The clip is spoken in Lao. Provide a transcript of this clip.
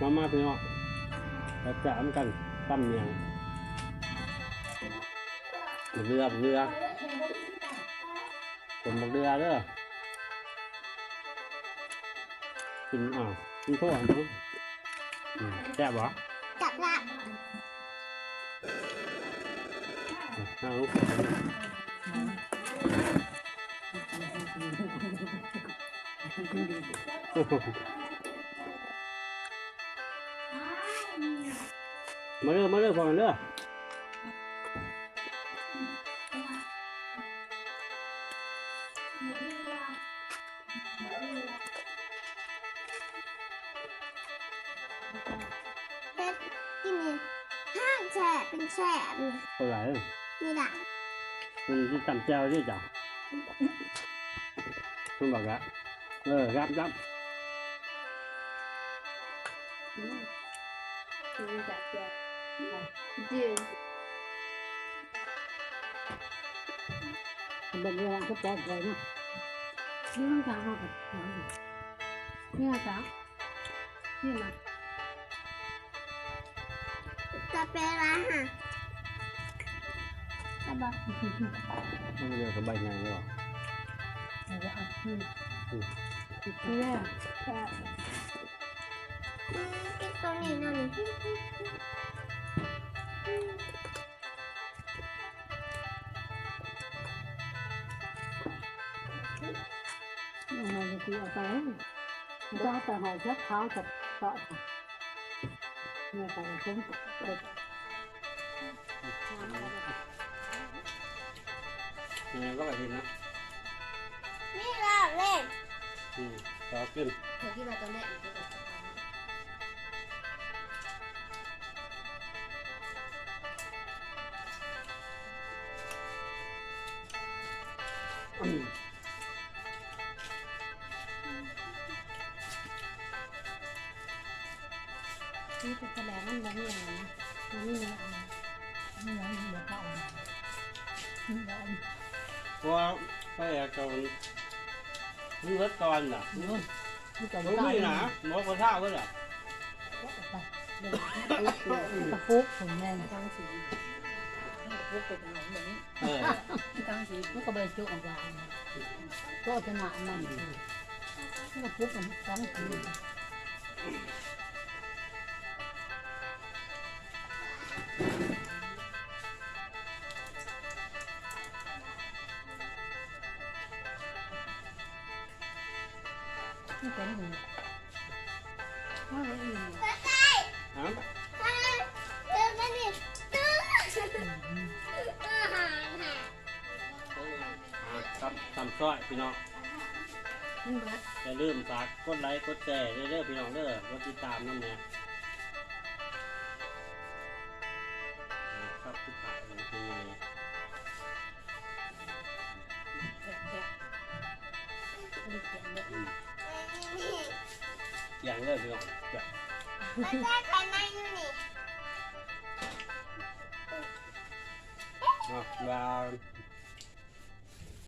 ມາ ມາພີ່ນ້ອງ ແຊບໆນຳກັນ ຕຳໝ້ຽງ ເຫຼືອ ເຫຼືອ ຕົ້ມບັກເດືອເດີ. ກິນ ອ້າວ ກິນໂທດ ອືມ ແຊບບໍ່? ແຊບລະ ເອົາ ມາເດີ ມາເດີ ພໍ່ແມ່ເດີ. ເຮັດກິນນີ້ ແຊບ ເປັນແຊບນີ້ ເທົ່າໃດ ນີ້ລະ ມັນຊິຕຳແຈ່ວເດ້ເຈົ້າ ເພິ່ນບອກລະ ເອີ ຢຳ ຢຳ ອືມ ມັນຕຳແຈ່ວ ຈື່ ເບິ່ງເວລາຄືແປດໂມງເນາະ ຢູ່ນຳກັນເຮົາກໍ ນີ້ນະ ນີ້ນະ ກາເຟລາຫະ ກະບອກ ມັນເຫຼືອກະໃບໃຫຍ່ເນາະ ເອີ ເອົາ ອືມ ອືມ ກິນແລ້ວ ແຊບ ອືມ ກິນໂຕນີ້ເນາະນີ້. ເອົາມາຊິເອົາໄປ ຈະເອົາໄປໃຫ້ຈັກຂາວຈັກເຕາະ ເມື່ອໄປຄົນ ຍັງກໍບໍ່ເຫັນນະ ນີ້ລະເລີຍ ອືມ ກໍກິນ ເຂົາຄິດວ່າຕອນແລກ ທີ່ໄປຖະແຫຼງມັນບໍ່ມີຫຍັງນະ ບໍ່ມີເນື້ອ ເນື້ອມັນບໍ່ເຂົ້າ ເພາະວ່າໄປແອກກັນ ມັນເບິດກ່ອນນະ ມັນບໍ່ມີນະ ໝໍບໍ່ທ້າວເບິດລະ ກະປຸກພຸ້ນແມ່ນ ຕັ້ງສີ ກະປຸກໄປເອົາແບບນີ້ ເອີ ຕັ້ງສີ ມັນກໍບໍ່ໄດ້ຈຸອອກວ່າ ໂຕຊະນະມັນ ມັນກະປຸກມັນຕັ້ງສີ. ມັນເປັນຫຍັງ ມັນອີ່ຫຍັງ ຮະ ອືມ ອ່າ ຕຳ ຕຳຊອຍພີ່ນ້ອງ ມັນເບິດ ຢ່າລືມຝາກກົດໄລກົດແຊເດີພີ່ນ້ອງເດີ ກົດຕິດຕາມນຳແດ່ ອ່າ ຄັບ ສຸດທ້າຍເປັນຍັງໄງ ແຊບໆ ບໍ່ໄດ້ແກງເລີຍ ອືມ ແກງເລີຍພີ່ນ້ອງ ແຊບ ມັນໃສ່ໄຂ່ໃນຢູ່ນີ້ ເນາະ ວ່າ